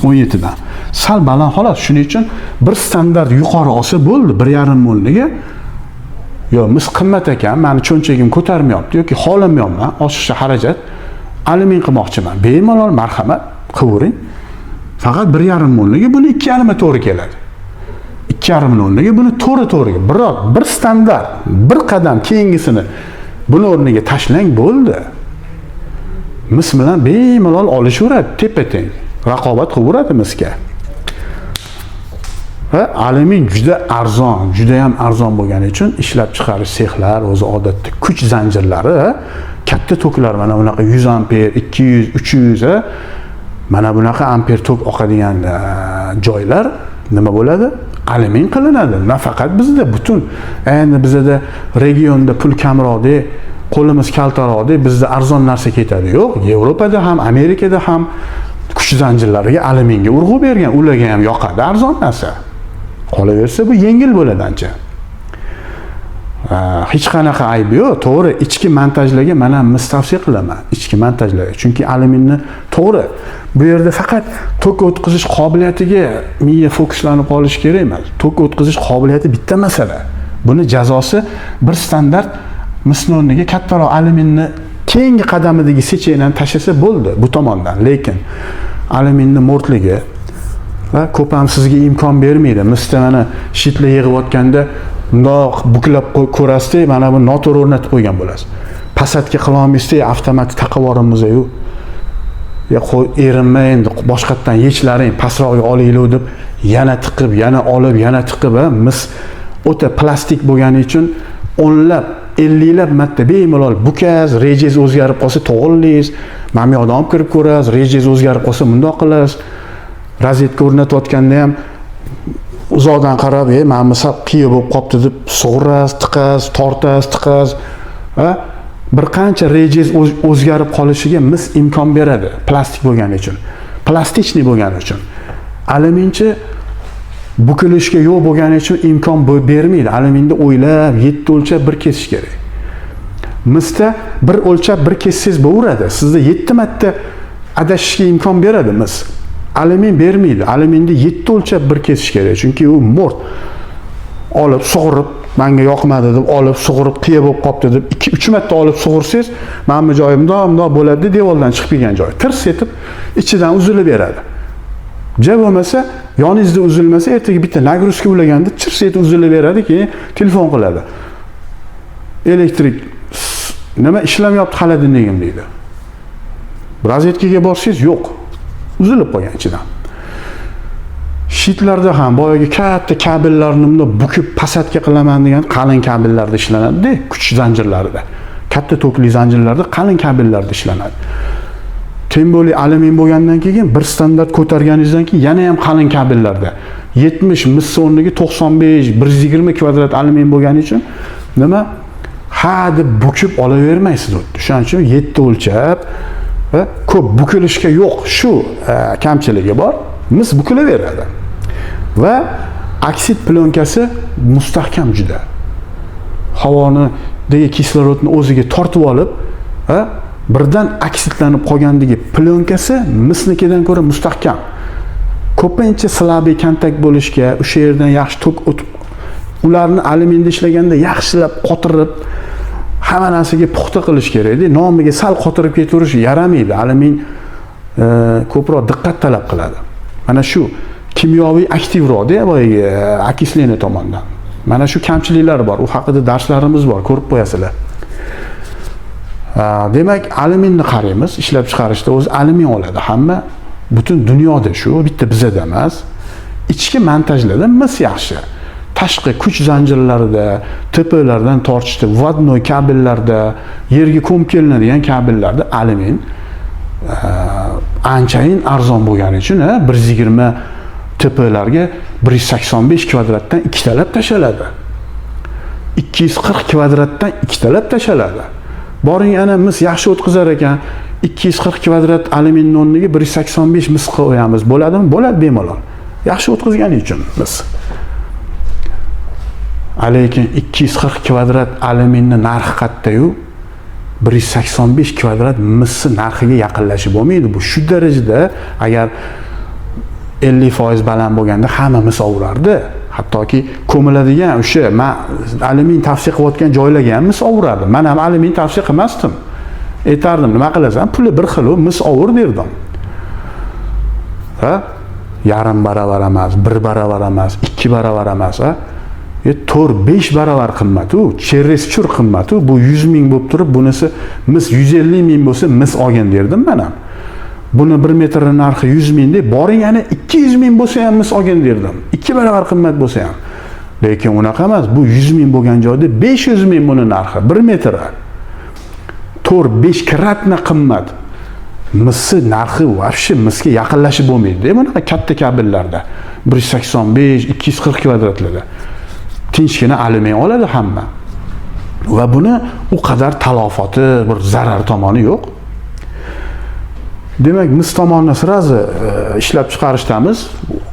17 dan sal baland xolos. Shuning uchun bir standart yuqori olsa bo'ldi, 1,5 molniga. Yo, mis qimmat ekan, mani cho'nchagim ko'tarmayapti yoki xohlamayapman, oshiqcha xarajat, alyumin qilmoqchiman. Bemalol marhamat, qilvering. Faqat 1,5 molniga buni 2,5 to'g'ri keladi. 2,5 o'rniga buni to'g'ri. Biroq bir standart, bir qadam keyingisini buni o'rniga tashlang bo'ldi. Mis bilan bemalol olishaveradi, tepa-teng. Raqobat qilaveradi misga. Va alyumin juda arzon, juda ham arzon bo'lgani uchun ishlab chiqarish sexlar o'zi odatda kuch zanjirlari, katta toklar, mana bunaqa 100 amper, 200, 300, mana bunaqa amper tok oqadigan joylar nima bo'ladi? Alyumin qilinadi. Nafaqat bizda, butun endi bizda regionda pul kamroqda, qo'limiz kaltaroqda, bizda arzon narsa ketadi. Yo'q, Yevropada ham, Amerikada ham kuch zanjirlariga alyuminga urg'u bergan, ularga ham yoqadi arzon narsa. Qolaversa bu yengil bo'ladi ancha. Hech qanaqa aybi yo'q. To'g'ri, ichki montajlarga mana mis tavsiya qilaman. Ichki montajlarga. Chunki alyuminni to'g'ri, bu yerda faqat tok o'tkazish qobiliyatiga miya fokuslanib qolishi kerak emas. Tok o'tkazish qobiliyati bitta masala. Buni jazosi bir standart misni o'rniga kattaroq alyuminni keyingi qadamidagi sechaylarni tashlasa bo'ldi bu tomondan. Lekin alyuminni mo'rtligi va ko'p ham sizga imkon bermaydi. Misda mana shitlar yig'ayotganda bundoq buklab ko'rasizda, mana bu noto'g'ri o'rnatib qo'ygan bo'lasiz. Pasatga qila olmaysizda, avtomat taqib yuboramiz-yu. Ya qo'y, erinma endi boshqatdan yechlaring pastrog'iga olinglar deb yana tiqib, yana olib, yana tiqib, mis o'ta plastik bo'lgani uchun o'nlab, 50lab marta bemalol bukasiz, rejangiz o'zgarib qolsa to'g'rilaysiz, mana bu yoqdan olib kirib ko'rasiz, rejangiz o'zgarib qolsa bundoq qilasiz. Rozetka o'rnatayotganda ham uzoqdan qarab, mana bu sal qiya bo'lib qolibdi deb sug'urasiz, tiqasiz, tortasiz, tiqasiz. Ha? Bir qancha rejangiz o'zgarib qolishiga mis imkon beradi, plastik bo'lgani uchun. Пластичный bo'lgani uchun. Alyuminchi bukilishga yo'q bo'lgani uchun imkon bermaydi. Alyuminda o'ylab, 7 o'lchab bir kesish kerak. Misda bir o'lchab bir kessangiz bo'laveradi. Sizda 7 marta adashishga imkon beradi mis. Alyumin bermaydi. Alyuminda 7 o'lchab bir kesish kerak. Chunki u mo'rt. Olib sug'urib, menga yoqmadi deb olib sug'urib, qiya bo'lib qopti deb 2-3 marta olib sug'ursangiz, mana bu joyi bundoq bundoq bo'ladi, devordan chiqib kelgan joyi tirs etib ichidan uzilib beradi. Ja bo'lmasa, yoningizda uzilmasa, ertaga bitta нагрузка ulaganda chirs etib uzilib beradi, keyin telefon qiladi. Elektrik nima ishlamayapti холодильник im deydi. Rozetkaga borsangiz yo'q. Uzilib qolgan ichidan. Shitlarda ham boyagi katta kabellarni bundoq bukib pasatga qilaman degan qalin kabellarda ishlanadi-da, kuch zanjirlarida. Katta tokli zanjirlarda qalin kabellarda ishlanadi. Тем более alyumin bo'lgandan keyin bir standart ko'targaningizdan keyin yana ham qalin kabellarda 70 mis o'rniga 95, 120 kvadrat alyumin bo'lgani uchun nima ha deb bukib olavermaysiz. O'shaning uchun 7 o'lchab va ko'p bukilishga yo'q, shu kamchiligi bor. Mis bukilaveradi. Va oksid plonkasi mustahkam juda. Havonidagi kislorodni o'ziga tortib olib, birdan oksidlanib qolgandagi plonkasi misnikidan ko'ra mustahkam. Ko'pincha слабый kontakt bo'lishga, o'sha yerdan yaxshi tok o'tib, ularni alyuminda ishlaganda yaxshilab qotirib, hamma narsaga puxta qilish kerakda. Nomiga sal qotirib ketaverish yaramaydi. Alyumin ko'proq diqqat talab qiladi. Mana shu kimyoviy aktivroqda, boyagi окисление tomondan. Mana shu kamchiliklar bor. U haqida darslarimiz bor, ko'rib qo'yasizlar. Demak, alyuminni qaraymiz. Ishlab chiqarishda o'zi alyumin oladi hamma. Butun dunyoda shu, bitta bizada emas. Ichki montajlarda mis yaxshi. Tashqi kuch zanjirlarida, TPlardan tortishdi, вводной kabellarda, yerga ko'mib kelinadigan kabellarda alyumin anchayin arzon bo'lgani uchun, 120 TPlarga 185 kvadratdan ikkitalab tashaladi. 240 kvadratdan ikkitalab tashaladi. Boring, ana mis yaxshi o'tkazar ekan, 240 kvadrat alyuminni o'rniga 185 mis qo'yamiz. Bo'ladimi? Bo'ladi bemalol. Yaxshi o'tkazgani uchun mis. Lekin 240 kvadrat alyuminni narxi qayerda-yu, 185 kvadrat misni narxiga yaqinlashib bo'lmaydi. Bu shu darajada, agar 50% baland bo'lganda hamma mis ovurardi. Hattoki ko'miladigan o'sha man alyumin tavsiya qilayotgan joylarga ham mis ovurardi. Man ham alyumin tavsiya qilmasdim. Aytardim, nima qilasan? Puli bir xil, mis ovur derdim. Ha? Yarim baravar emas, bir baravar emas, ikki baravar emas, ha? 4-5 baravar qimmat u, чересчур qimmat u. Bu 100 ming bo'lib turib, bunisi mis 150 ming bo'lsa, mis olgin derdim men ham. Buni 1 metrni narxi 100 ming deb, boring ana 200 ming bo'lsa ham mis olgin derdim. 2 baravar qimmat bo'lsa ham. Lekin unaqa emas. Bu 100 ming bo'lgan joyda 500 ming buni narxi 1 metri. 4-5 кратно qimmat. Misni narxi вообще misga yaqinlashib bo'lmaydi. Bunaqa katta kabellarda 185, 240 kvadratlarda. Tinchgina alyumin oladi hamma. Va buni u qadar talofoti, bir zarar tomoni yo'q. Demak, mis tomonni сразу ishlab chiqarishdamiz,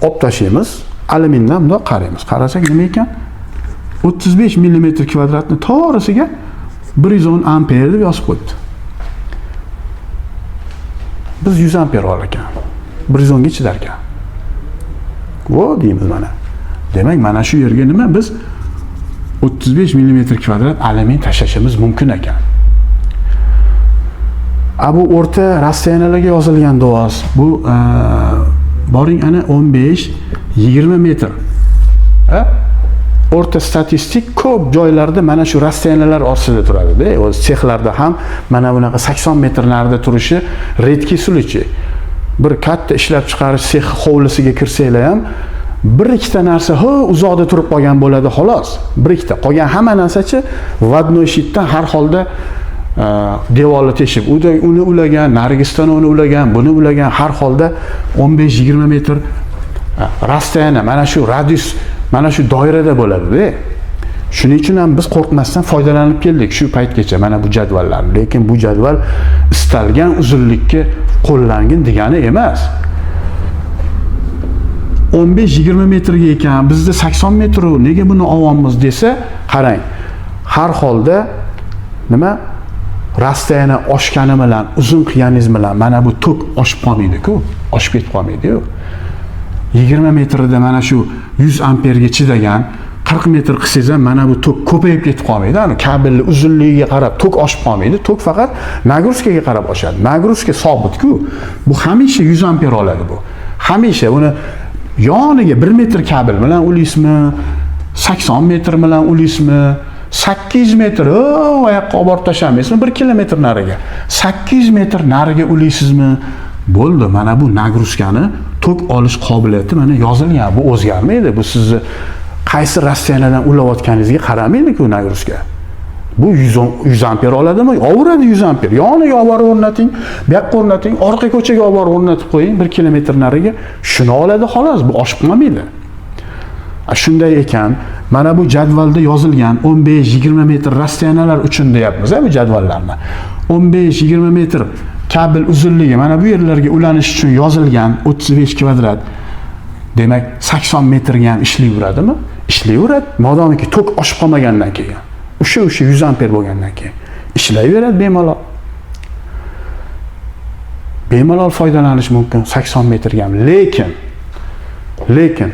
olib tashlaymiz. Alyumindan bundoq qaraymiz. Qarasak nima ekan? 35 mm kvadratni to'g'risiga 110 amper deb yozib qo'yibdi. Biz 100 amper olar ekan. 110 ga chidar ekan. Vo deymiz mana. Demak, mana shu yerga nima biz 35 mm kvadrat alyumin tashlashimiz mumkin ekan. A bu o'rta расстояния larga yozilgan do'st. Bu boring ana 15-20 metr. Ha? O'rta statistik ko'p joylarda mana shu расстояния lar ostida turadi-da. O'zi sexlarda ham mana bunaqa 80 metr narida turishi редкий случай. Bir katta ishlab chiqarish sexi hovlisiga kirsanglar ham bir ikkita narsa ho uzoqda turib qolgan bo'ladi xolos. Bir ikkita. Qolgan hamma narsachi в одной щит dan har holda devorni teshib, uni ulagan, narigi uni ulagan, buni ulagan, har holda 15-20 metr расстояние, mana shu radius, mana shu doirada bo'ladi-da. Shuning uchun ham biz qo'rqmasdan foydalanib keldik shu paytgacha mana bu jadvallarni. Lekin bu jadval istalgan uzunlikka qo'llangin degani emas. 15-20 metrga ekan, bizda 80 metr, nega buni olyapmiz desa, qarang. Har holda nima расстояние oshgani bilan, uzun qilganingiz bilan mana bu tok oshib qolmaydi-ku, oshib ketib qolmaydi-yu. 20 metrda mana shu 100 amperga chidagan 40 metr qilsangiz ham mana bu tok ko'payib ketib qolmaydi. Ani kabelni uzunligiga qarab tok oshib qolmaydi. Tok faqat нагрузка ga qarab oshadi. Нагрузка sobit-ku. Bu hamisha 100 amper oladi bu. Hamisha uni yoniga 1 metr kabel bilan ulaysizmi, 80 metr bilan ulaysizmi, 800 metr, o oyoqqa olib borib tashlamaysizmi 1 kilometr nariga. 800 metr nariga ulaysizmi? Bo'ldi, mana bu нагрузка ni tok olish qobiliyati mana yozilgan. Bu o'zgarmaydi. Bu sizni qaysi расстояние dan ulayotganingizga qaramaydi-ku нагрузка. Bu 100 amper oladimi? Ovuradi 100 amper. Yoniga olib borib o'rnating, bu yoqqa o'rnating, orqa ko'chaga olib borib o'rnatib qo'ying 1 kilometr nariga. Shuni oladi xolos, bu oshib qolmaydi. Shunday ekan, mana bu jadvalda yozilgan 15-20 metr расстояния lar uchun deyapmiz, bu jadvallarni. 15-20 metr kabel uzunligi mana bu yerlarga ulanish uchun yozilgan 35 kvadrat. Demak, 80 metrga ham ishlayveradimi? Ishlayveradi. Modomiki tok oshib qolmagandan keyin. O'sha 100 amper bo'lgandan keyin ishlayveradi bemalol. Bemalol foydalanish mumkin 80 metrga ham. Lekin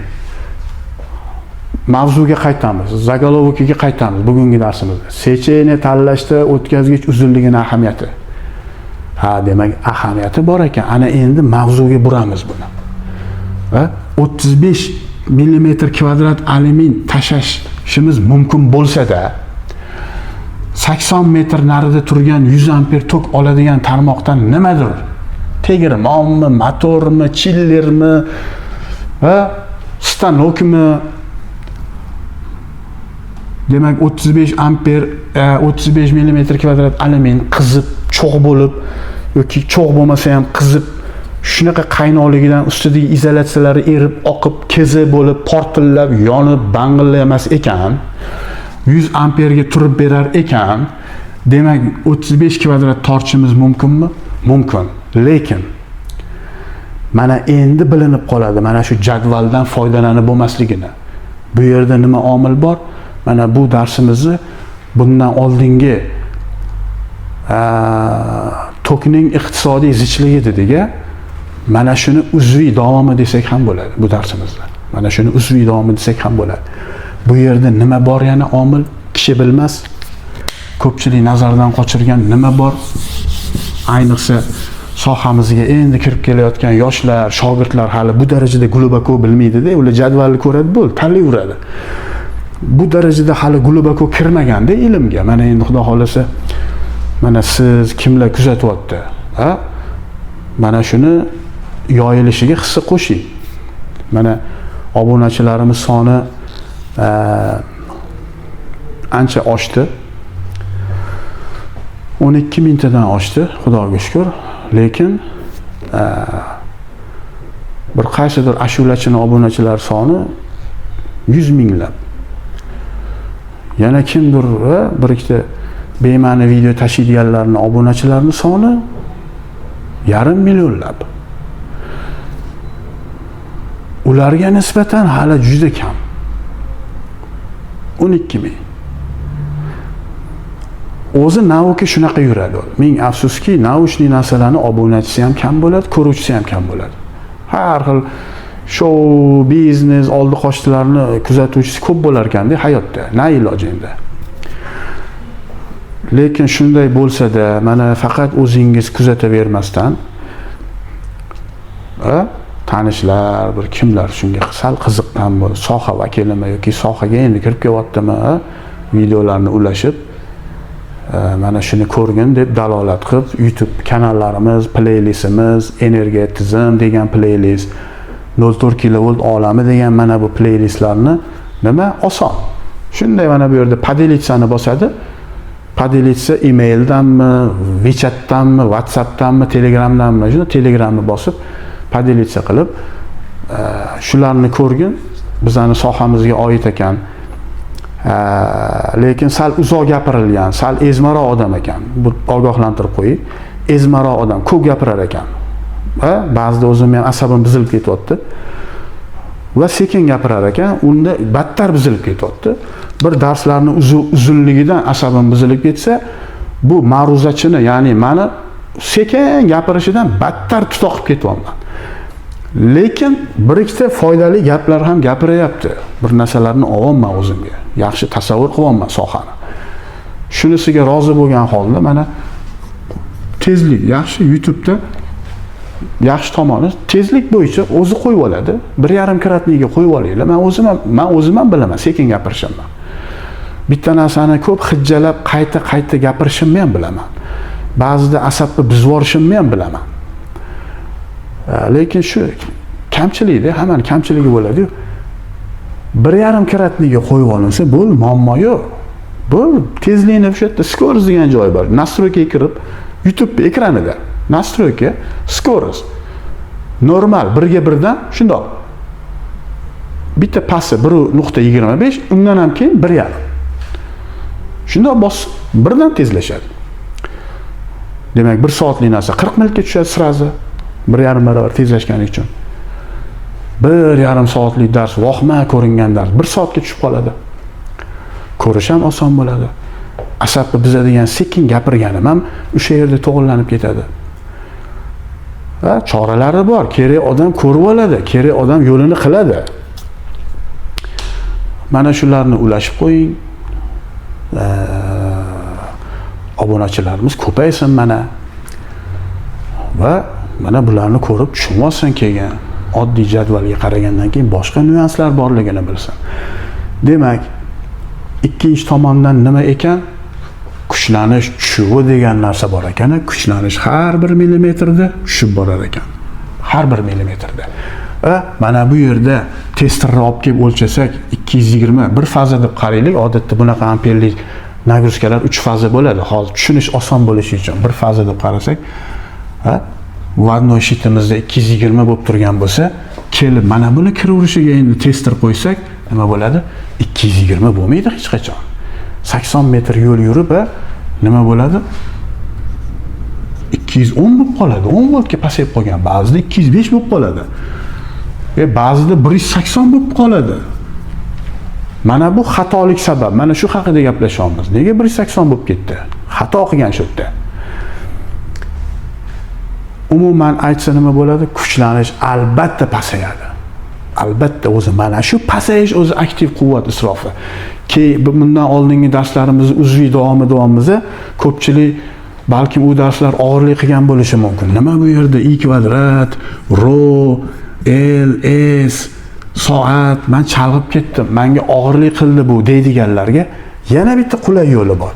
mavzuga qaytamiz, заголовок iga qaytamiz bugungi darsimizda. Сечение tanlashda o'tkazgich uzunligini ahamiyati. Ha, demak, ahamiyati bor ekan. Ana endi mavzuga buramiz buni. Va 35 millimetr kvadrat alyumin tashlashimiz mumkin bo'lsa-da, 80 metr narida turgan 100 amper tok oladigan tarmoqdan nimadir tegirmonmi, motormi, chillermi va stanokmi, demak 35 amper 35 millimetr kvadrat alyumin qizib cho'g' bo'lib yoki cho'g' bo'lmasa ham qizib shunaqa qaynoqligidan ustidagi izolyatsiyalari erib oqib kezi bo'lib portillab yonib bang'illamas ekan, 100 amperga turib berar ekan, demak 35 kvadrat tortishimiz mumkinmi? Mumkin. Lekin mana endi bilinib qoladi mana shu jadvaldan foydalanib bo'lmasligini. Bu yerda nima omil bor? Mana bu darsimizni bundan oldingi tokning iqtisodiy zichligi dedik. Mana shuni uzviy davomi desak ham bo'ladi bu darsimizda. Mana shuni uzviy davomi desak ham bo'ladi. Bu yerda nima bor yana omil, kishi bilmas, ko'pchilik nazardan qochirgan nima bor? Ayniqsa sohamizga endi kirib kelayotgan yoshlar, shogirdlar hali bu darajada глубоко bilmaydi-da, ular jadvalni ko'radi, bo'ldi, tanlayveradi. Bu darajada hali глубоко kirmaganda ilmga. Mana endi Xudo xolasa, mana siz kimlar kuzatyapti, ha? Mana shuni yoyilishiga hissa qo'shing. Mana obunachilarimiz soni ancha oshdi. 12 mingtadan oshdi, Xudoga shukr. Lekin bir qaysidir ashulachini obunachilar soni 100 minglab. Yana kimdir bir ikkita bema'ni video tashiydiganlarni obunachilarini soni 500 millionlab. Ularga nisbatan hali juda kam. 12 ming. O'zi наука shunaqa yuradi. Ming afsuski, научный narsalarni obunachisi ham kam bo'ladi, ko'ruvchisi ham kam bo'ladi. Har xil shou biznes oldi qochdilarni kuzatuvchisi ko'p bo'lar ekanda hayotda. Na iloj endi. Lekin shunday bo'lsa-da, mana faqat o'zingiz kuzatavermasdan, tanishlar, bir kimlar shunga sal qiziqqan bo'lsa, soha vakilimi yoki sohaga endi kirib kelyaptimi, videolarni ulashib, mana shuni ko'rgin deb dalolat qilib, YouTube kanallarimiz, playlistimiz, energiya tizim degan playlist, 0.4 kilovolt olami degan mana bu playlistlarni nima oson. Shunday mana bu yerda поделиться ni bosadi. Поделиться emaildanmi, WeChatdanmi, WhatsAppdanmi, Telegramdanmi, shuni Telegramni bosib поделиться qilib, shularni ko'rgin, bizani sohamizga oid ekan. Lekin sal uzoq gapirilgan, sal ezmaroq odam ekan. Bu ogohlantirib qo'ying. Ezmaroq odam, ko'p gapirar ekan. Va ba'zida o'zim ham asabim buzilib ketyapti. Va sekin gapirar ekan, unda battar buzilib ketyapti. Bir darslarni uzunligidan asabim buzilib ketsa, bu ma'ruzachini, ya'ni mani sekin gapirishidan battar tutoqib ketyapman. Lekin bir ikkita foydali gaplar ham gapiryapti. Bir narsalarni olyapman o'zimga. Yaxshi tasavvur qilyapman sohani. Shunisiga rozi bo'lgan holda mana tezlik yaxshi YouTube'da yaxshi tomoni tezlik bo'yicha o'zi qo'yib oladi. 1.5 кратный ga qo'yib olinglar. Men o'zim ham bilaman, sekin gapirishimni. Bitta narsani ko'p hijjalab qayta-qayta gapirishimni ham bilaman. Ba'zida asabni buzib yuborishimni ham bilaman. Lekin shu kamchilikda, hammani kamchiligi bo'ladi-yu. 1.5 кратный ga qo'yib olinsa, bo'ldi, muammo yo'q. Bo'ldi, tezlikni o'sha yerda скорость degan joy bor. Настройка ga kirib, YouTube ekranida настройка, скорость. Normal 1ga 1dan shundoq. Bitta pasti 1.25, undan ham keyin 1.5. Shundoq bosib, birdan tezlashadi. Demak, 1 soatlik narsa 40 minutga tushadi сразу. 1.5 barobar tezlashgani uchun. 1.5 soatlik dars, vohma ko'ringan dars 1 soatga tushib qoladi. Ko'rish ham oson bo'ladi. Asabni buzadigan sekin gapirganim ham o'sha yerda to'g'rilanib ketadi. Va choralari bor. Kerak odam ko'rib oladi, kerak odam yo'lini qiladi. Mana shularni ulashib qo'ying. Obunachilarimiz ko'paysin mana. Va mana bularni ko'rib tushunib olsin keyin. Oddiy jadvalga qaragandan keyin boshqa nyuanslar borligini bilsin. Demak, ikkinchi tomondan nima ekan? Kuchlanish tushuvi degan narsa bor ekan. Kuchlanish har bir millimetrda tushib borar ekan. Har bir millimetrda. Va mana bu yerda testerni olib kelib o'lchasak 220 bir faza deb qaraylik. Odatda bunaqa amperlik нагрузка lar 3 faza bo'ladi. Hozir tushunish oson bo'lishi uchun bir faza deb qarasak, ha, вводной щит imizda 220 bo'lib turgan bo'lsa, kelib mana buni kiraverishiga endi tester qo'ysak, nima bo'ladi? 220 bo'lmaydi hech qachon. 80 metr yo'l yurib, nima bo'ladi? 210 bo'lib qoladi. 10 voltga pasayib qolgan. Ba'zida 205 bo'lib qoladi. Ba'zida 180 bo'lib qoladi. Mana bu xatolik sabab. Mana shu haqida gaplashyapmiz. Nega 180 bo'lib ketdi? Xato qilgan shu yerda. Umuman aytsa nima bo'ladi? Kuchlanish albatta pasayadi. Albatta o'zi mana shu pasayish o'zi aktiv quvvat isrofi. Keyin bundan oldingi darslarimizni uzviy davomi davomimizda ko'pchilik balkim u darslar og'irlik qilgan bo'lishi mumkin. Nima bu yerda i kvadrat, ro, l, s, soat, men chalg'ib ketdim, menga og'irlik qildi bu deydiganlarga yana bitta qulay yo'li bor.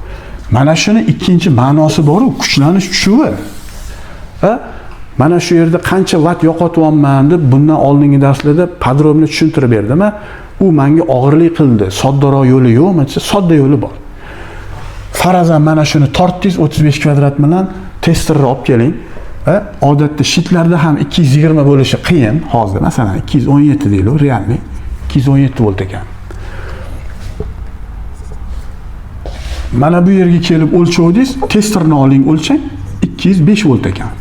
Mana shuni ikkinchi ma'nosi bor-u, kuchlanish tushuvi. Ha? Mana shu yerda qancha vatt yo'qotyapman deb bundan oldingi darslarda podrobno tushuntirib berdim. U menga og'irlik qildi. Soddaroq yo'li yo'qmi desa, sodda yo'li bor. Farazan mana shuni tortdingiz 35 kvadrat bilan testerni olib keling. Odatda shitlarda ham 220 bo'lishi qiyin hozir. Masalan 217 deylik, realniy 217 volt ekan. Mana bu yerga kelib o'lchovdingiz, testerni oling, o'lchang, 205 volt ekan.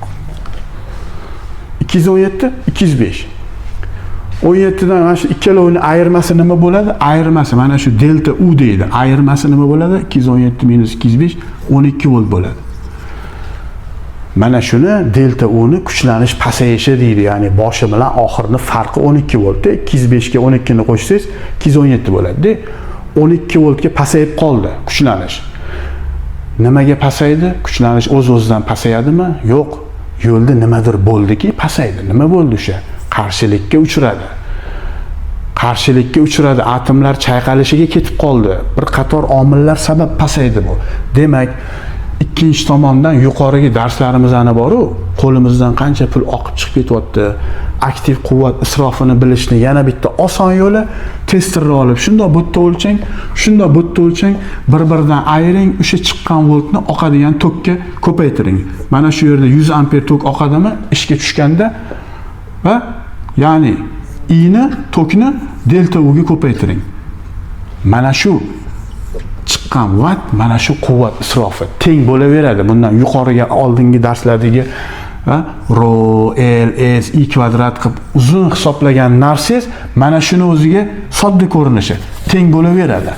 217, 205. 17 dan mana shu ikkalovini ayirmasi nima bo'ladi? Ayirmasi mana shu delta U deydi. Ayirmasi nima bo'ladi? 217 minus 205 12 volt bo'ladi. Mana shuni delta U ni kuchlanish pasayishi deydi. Ya'ni boshi bilan oxirini farqi 12 voltda. 205 ga 12 ni qo'shsangiz 217 bo'ladi-da. 12 voltga pasayib qoldi kuchlanish. Nimaga pasaydi? Kuchlanish o'z-o'zidan pasayadimi? Yo'q. Yo'lda nimadir bo'ldiki pasaydi. Nima bo'ldi o'sha? Qarshilikka uchradi. Qarshilikka uchradi, atomlar chayqalishiga ketib qoldi. Bir qator omillar sabab pasaydi bu. Demak, ikkinchi tomondan yuqorigi darslarimizni bor-u, qo'limizdan qancha pul oqib chiqib ketyapti. Aktiv quvvat isrofini bilishni yana bitta oson yo'li testerni olib, shundoq bu yerda o'lchang, shundoq bu yerda o'lchang, bir-biridan ayiring, o'sha chiqqan voltni oqadigan tokka ko'paytiring. Mana shu yerda 100 amper tok oqadimi ishga tushganda va ya'ni I ni tokni delta U ga ko'paytiring. Mana shu chiqqan vatt, mana shu quvvat isrofi teng bo'laveradi. Bundan yuqoriga oldingi darslardagi ro, l, s, i kvadrat qilib uzun hisoblagan narsangiz mana shuni o'ziga sodda ko'rinishi teng bo'laveradi.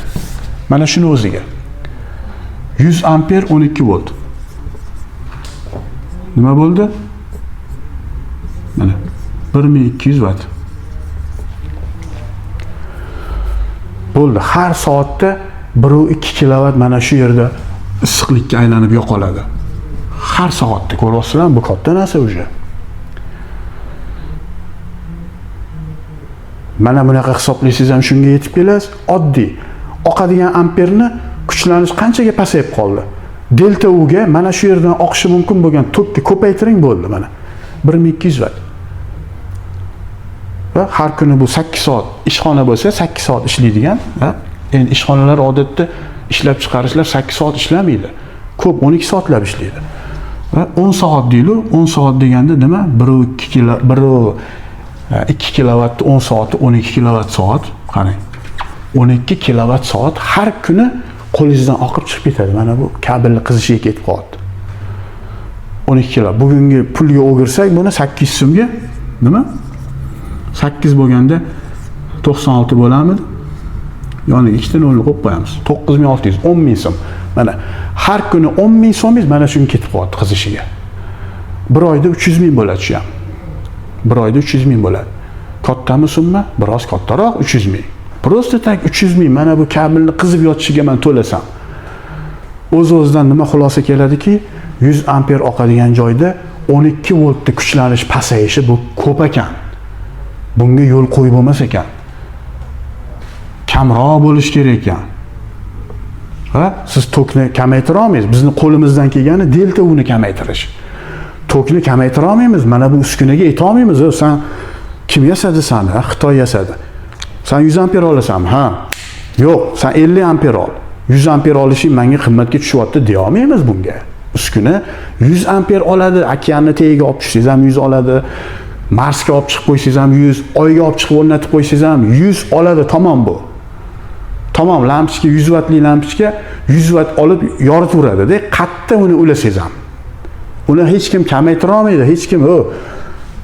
Mana shuni o'ziga 100 amper 12 volt. Nima bo'ldi? Mana 1200 vatt. Bo'ldi. Har soatda 1.2 kilovat mana shu yerda issiqlikka aylanib yo'qoladi. Har soatda ko'ryapsizlarmi? Bu katta narsa уже. Mana bunaqa hisoblaysiz ham shunga yetib kelasiz. Oddiy oqadigan amperni kuchlanish qanchaga pasayib qoldi? Delta U ga mana shu yerdan oqishi mumkin bo'lgan tokka ko'paytiring bo'ldi mana. 1200 vatt. Va har kuni bu 8 soat ishxona bo'lsa 8 soat ishlaydigan, endi ishxonalar odatda ishlab chiqarishlar 8 soat ishlamaydi. Ko'p 12 soatlab ishlaydi. Va 10 soat deylik, 10 soat deganda nima? 1.2 kilo, 1.2 kilovatni 10 soati 12 kilovat soat. Qarang. 12 kilovat soat har kuni qo'lingizdan oqib chiqib ketadi. Mana bu kabelni qizishiga ketib qoldi. 12 kilo. Bugungi pulga o'girsak buni 8 so'mga nima? 8 bo'lganda 96 bo'lamidi? Yoniga ikkita nolni qo'yib qo'yamiz. 9600, 10000 so'm. Mana har kuni 10000 so'mingiz mana shunga ketib qoladi qizishiga. Bir oyda 300 ming bo'ladi shu ham. Bir oyda 300 ming bo'ladi. Kattami summa? Biroz kattaroq 300 ming. Просто tak 300 ming mana bu kabelni qizib yotishiga men to'lasam. O'z-o'zidan nima xulosa keladiki, 100 amper oqadigan joyda 12 voltda kuchlanish pasayishi bu ko'p ekan. Bunga yo'l qo'yib bo'lmas ekan. Kamroq bo'lish kerak ekan. Ha, siz tokni kamaytira olmaysiz. Bizning qo'limizdan kelgani delta Uni kamaytirish. Tokni kamaytira olmaymiz. Mana bu uskunaga yeta olmaymiz. Sen kim yasadi seni? Ha, Xitoy yasadi. Sen 100 amper olasanmi? Ha. Yo'q, sen 50 amper ol. 100 amper olishing menga qimmatga tushyapti deya olmaymiz bunga. Uskuna 100 amper oladi, okeanni tagiga olib tushsangiz ham 100 oladi. Marsga olib chiqib qo'ysangiz ham 100, Oyga olib chiqib o'rnatib qo'ysangiz ham 100 oladi, tamom bu. Tamom, lampochka 100 wattli lampochka 100 watt olib yoritaveradi-da, qatta uni ulasangiz ham. Uni hech kim kamaytira olmaydi, hech kim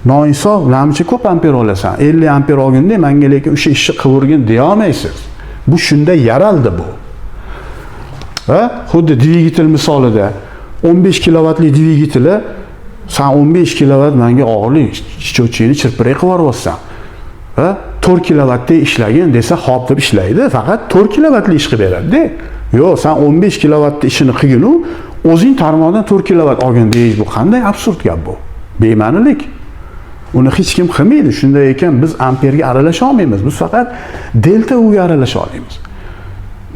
noinsof, lampochka ko'p amper olasan, 50 amper olganda menga lekin o'sha ishni qilvergin deya olmaysiz. Bu shunda yaraldi bu. Va xuddi dvigatel misolida 15 kilovatli dvigateli san 15 kilovat menga og'irlik, счётчик ni chirpirak qilib yuboryapsan. Va 4 kilovatda ishlagin desa, hop deb ishlaydi, faqat 4 kilovatli ish qilib beradi-da. Yo'q, san 15 kilovatni ishini qilgin-u, o'zing tarmoqdan 4 kilovat olgin deyish, bu qanday absurd gap bu? Bema'nilik. Uni hech kim qilmaydi. Shunday ekan, biz amperga aralasha olmaymiz. Biz faqat delta Uga aralasha olamiz.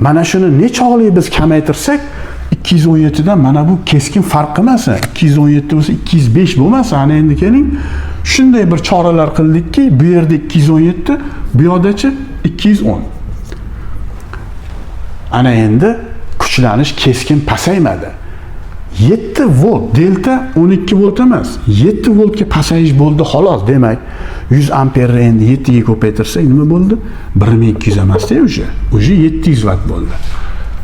Mana shuni nechog'lik biz kamaytirsak, 217 dan mana bu keskin farq qilmasin. 217 bo'lsa 205 bo'lmasa, ana endi keling, shunday bir choralar qildikki, bu yerda 217, bu yoqdachi 210. Ana endi kuchlanish keskin pasaymadi. 7 volt, delta 12 volt emas, 7 voltga pasayish bo'ldi xolos. Demak, 100 amperni endi 7 ga ko'paytirsak nima bo'ldi? 1200 emasda уже. Уже 700 vatt bo'ldi.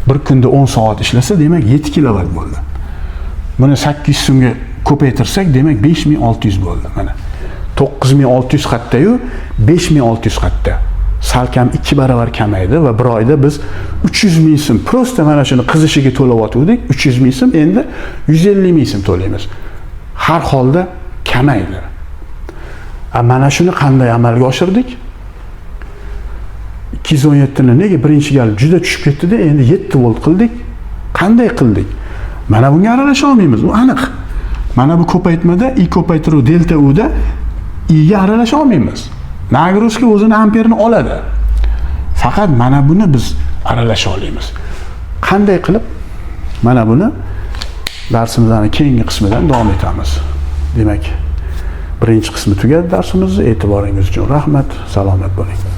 Bir kunda 10 soat ishlasa, demak 7 kilovat bo'ldi. Buni 800 so'mga ko'paytirsak, demak 5600 bo'ldi. Mana 9600 qayerda-yu, 5600 qayerda. Salkam 2 barobar kamaydi va bir oyda biz 300 ming so'm просто mana shuni qizishiga to'layotgandik. 300 ming so'm, endi 150 ming so'm to'laymiz. Har holda kamaydi. A mana shuni qanday amalga oshirdik? 217 ni nega birinchi gal juda tushib ketdi-da, endi 7 volt qildik. Qanday qildik? Mana bunga aralasha olmaymiz, u aniq. Mana bu ko'paytmada I ko'paytiruv delta U da I ga aralasha olmaymiz. Нагрузка o'zini amperini oladi. Faqat mana buni biz aralasha olamiz. Qanday qilib? Mana buni darsimizning keyingi qismidan davom etamiz. Demak, birinchi qismi tugadi darsimizni. E'tiboringiz uchun rahmat. Salomat bo'ling.